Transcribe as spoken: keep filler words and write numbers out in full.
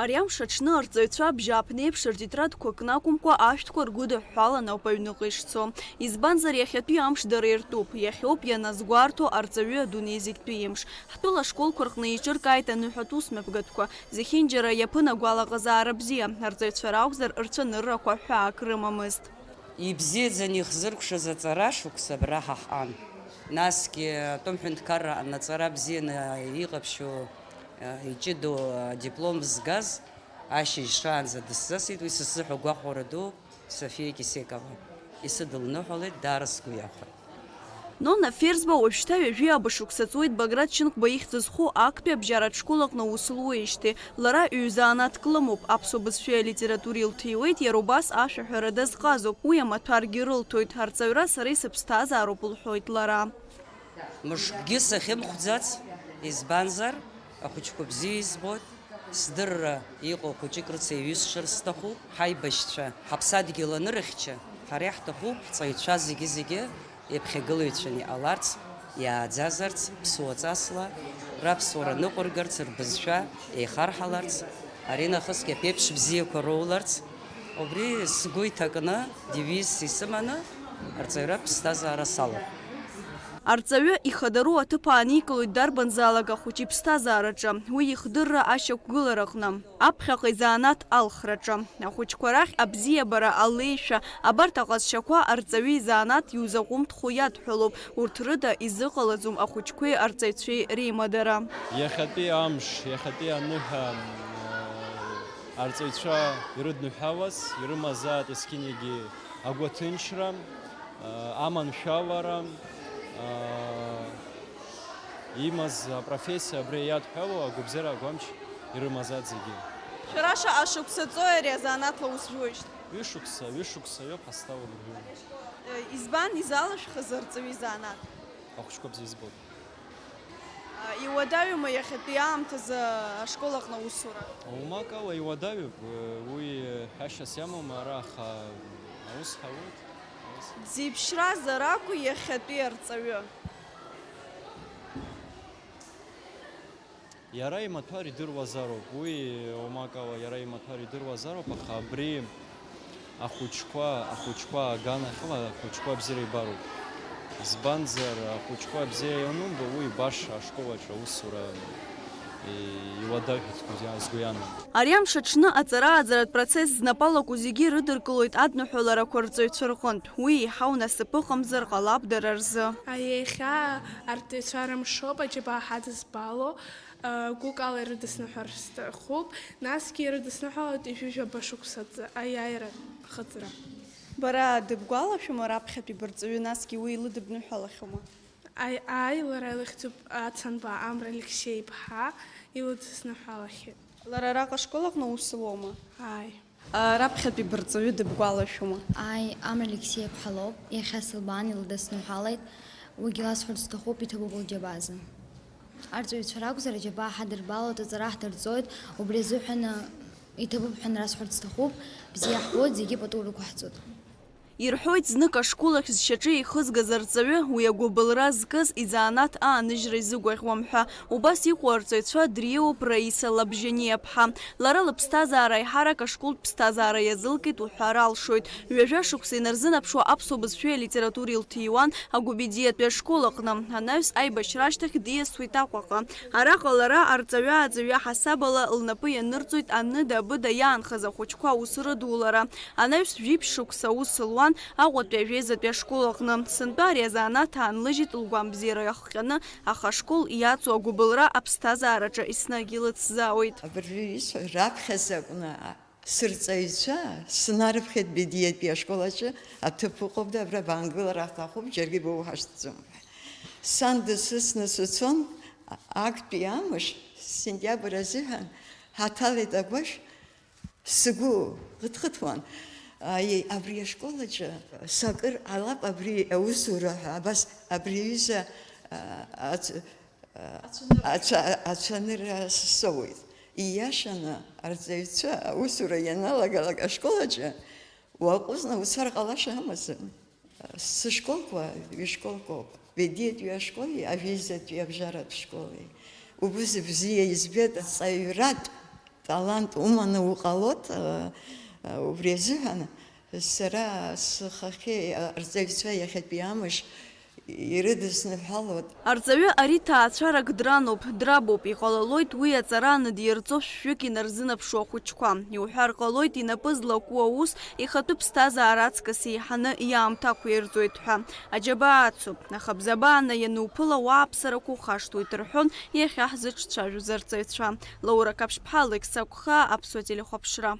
Ари амш аҽны арҵаҩцәа абжьааԥнеиԥш ртетрадқәа кны акәымкәа, ашәҭқәа ргәыдыҳәҳәалан ауп аҩныҟа ишцо. Избанзар, иахьатәи амш дара иртәуп, иахьоуп ианазгәарҭо арҵаҩы адунеи зегьтәи имш. Ҳтәыла ашколқәа рҟны еиҿыркааит аныҳәатә усмҩаԥгатәқәа, зехьынџьара иаԥын агәалаҟазаара бзиа, арҵаҩцәа ракәзар, рцәаныррақәа ҳәаак рымамызт. Ибзиаӡаны ихзыркәшаз аҵара шықәса абра ҳа ҳҟан. Насгьы атәым ҳәынҭқарра аҟны аҵара бзианы иҟаԥшьу, иҷыдоу адиплом згаз ашьыжь шаанӡа дысзасит, уи сыззыҳәа гәахәара ду София Кисекова. Исыдылныҳәалеит, даара сгәы иахәеит. Нона Ферзба уажәшьҭа ҩажәи ааба шықәса ҵуеит Баграт Шьынқәба ихьӡ зху актәи абжьаратә школ аҟны аус луеижьҭеи. Лара ҩ-занааҭк лымоуп, аԥсуа бызшәеи алитературеи лҭиуеит, иара убас ашәаҳәара дазҟазоуп, уи амаҭәаргьы рылҭоит, арҵаҩра сара исыԥсҭазаароуп, лҳәоит лара. Мышкгьы сахьымхәӡац, избанзар, ахәыҷқәа бзиа избоит, сдырра иҟоу хәыҷык рыцеиҩысшар сҭахуп, ҳаибашьцәа ҳаԥсадгьыл анырыхьча, ҳара иаҳҭахуп ҳҵаҩцәа зегьы-зегьы еиԥхьагылаҩцәаны иҟаларц, иааӡазарц, ԥсуаҵасла раԥсуара ныҟәыргарц, рбызшәа еихарҳаларц, аринахысгьы аԥеиԥш бзиақәа роуларц, убри сгәы иҭакны, девизс исыманы, арҵаҩратә ԥсҭазаара салахәын. Арҵаҩы ихадару аҭыԥ ааникылоит дарбанзаалак ахәыҷы иԥсҭазаараҿы, уи ихдырра ашьақәгылараҟны, аԥхьаҟа изанааҭ алхраҿы. Ахәыҷқәа рахь абзиабара, алеишәа, абарҭ аҟазшьақәа арҵаҩы изанааҭ иузаҟәымҭхо иадҳәалоуп, урҭ рыда изыҟалаӡом ахәыҷқәеи арҵаҩцәеи реимадара. Иахьатәи амш, иахьатәи аныҳәа, м, арҵаҩцәа ирыдныҳәалаз, ирымазааит есқьынагьы агәаҭынчра, аманшәалара, имаз апрофессиа абри иадҳәалоу агәабзиара агәамч ирымазааит зегьы. Шәара шаҟа шықәса ҵуеи ари азанааҭла ус жәуеижьҭеи? Ҩышықәса, ҩышықәса иоуп ҳазҭалоу абыржәы. Избан изалашәхыз арҵаҩы изанааҭ? Ахәыҷқәа бзиа избоит. Иуадаҩума иахьатәи аамҭазы ашкол аҟны аусура? Умак ала иуадаҩуп, уи ҳәашьас иамоума ара, аха аус ҳауеит, аус. Дзеиԥшразар акәу иахьатәи арҵаҩы? Иара имаҭәар идыруазароуп, уи умак ала иара имаҭәар идыруазароуп, аха абри Ахәыҷқәа, ахәыҷқәа аганахьала ахәыҷқәа бзиара ибароуп. Избанзар, ахәыҷқәа бзиа ианумбо, уи баша ашкол аҿы аусура, и-, иуадаҩ ҳәа сгәы иа-, сгәы иаанагоит. Ари амш аҽны аҵара-ааӡаратә процесс знапы алаку зегьы ирыдыркылоит адныҳәаларақәа рҵаҩцәа рҟынтә. Уи еиҳау насыԥ ыҟамзар ҟалап дара рзы. Иахьа арҵаҩцәа рымшоуп, аџьабаа ҳадызбало. Гәыкала ирыдысныҳәар сҭахуп, насгьы ирыдысныҳәалоит ҩажәижәаба шықәса аиааира ахыҵра. Бара дыбгәалашәома раԥхьатәи барҵаҩы, насгьы уи илыдыбныҳәалахьоума? Ааи, ааи, лара илыхьӡуп Ацанба Амра Алексеи-иԥҳа, илыдысныҳәалахьеит. Лара араҟа ашкол аҟны аус луоума? Ааи. Раԥхьатәи барҵаҩы дыбгәалашәома? Ааи, Амра Алексеи-иԥҳа лоуп, иахьа сылбаан илыдысныҳәалеит, уигьы ласҳәарц сҭахуп, иҭабуп лџьабазы. Арҵаҩцәа ракәзар, аџьабаа ҳадырбалоит, аҵара ҳдырҵоит, убри азыҳәан, иҭабуп ҳәа расҳәарц сҭахуп, бзиа ҳбоит, зегьы пату рықәаҳҵоит. Ирҳәоит, знык ашкол ахь зшьаҿа еихызгаз арҵаҩы, уи агәыбылра зкыз изанааҭ ааныжьра изыгәаӷьуам ҳәа. Убас иҟоу арҵаҩцәа дриоуп Раиса Лабжьаниаԥҳа. Лара лыԥсҭазаара аиҳарак ашколтә ԥсҭазаара иазылкит уҳәар алшоит. Ҩажәа шықәса инарзынаԥшуа аԥсуа бызшәеи алитературеи лҭиуан Агәбедиатәи ашкол аҟны. Анаҩс аибашьра ашьҭахь диасуеит Аҟәаҟа. Араҟа лара арҵаҩы-ааӡаҩы ҳасабала лнапы ианырҵоит аныда-абыда иаанхаз ахәыҷқәа аус рыдулара. Анаҩс жәиԥшь шықәса аус луан Аҟәатәи ажәеизатәи ашкол аҟны. Сынтәа ари азанааҭ аанлыжьит лгәамбзиара иахҟьаны, аха ашкол иаҵоу агәыбылра аԥсҭазаараҿы еснагь илыцзаауеит. Абыржәы исҳәо раԥхьаӡа акәны, сырҵаҩцәа снарыԥхьеит Бедиатәи ашкол аҿы аҭыԥ ыҟоуп, абра баангылар аҭахуп, џьаргьы боуҳашьҭӡом ҳәа. Сан дысысны сыцон, актәи амш, сентиабр азыҳәан, ҳаҭалеит агәашә, сгәы хыҭхыҭуан. Аиеи, абри ашкол аҿы сакыр ҟалап абри аусура ҳәа, абас абри аҩыза, а, ац-, Ацәанырра. Ацәа-, ацәанырра соуеит. Ииашаны, арҵаҩцәа аусура ианалагалак ашкол аҿы уаҟәыҵны уцар ҟалаша амаӡам. Сышколқәа ҩышколқәоуп. Бедиатәи ашколи, ажәеизатәи абжьаратә школи. Убыс бзиа избеит, ҵаҩратә Талант уманы уҟалоит, э, э, убри азыҳәан сара схахьы арҵаҩцәа иахьатәи амш ирыдысныҳәалоит. Арҵаҩы ари ҭаацәарак дрануп, драбуп, иҟалалоит уи аҵара анадирҵо шәҩык инарзынаԥшуа ахәыҷқәа. Иуҳәар ҟалоит, инапы злаку аус ихатәы ԥсҭазаара аҵкыс еиҳаны иаамҭақәирҵоит ҳәа. Аџьабаа ацуп, аха бзабааны иануԥыла уааԥсарақәа ухашҭуеит рҳәон иахьа ҳзыҿцәажәоз арҵаҩцәа. Лаура Каԥшьԥҳа, Алықьса Кәха, Аԥсуа телехәаԥшра.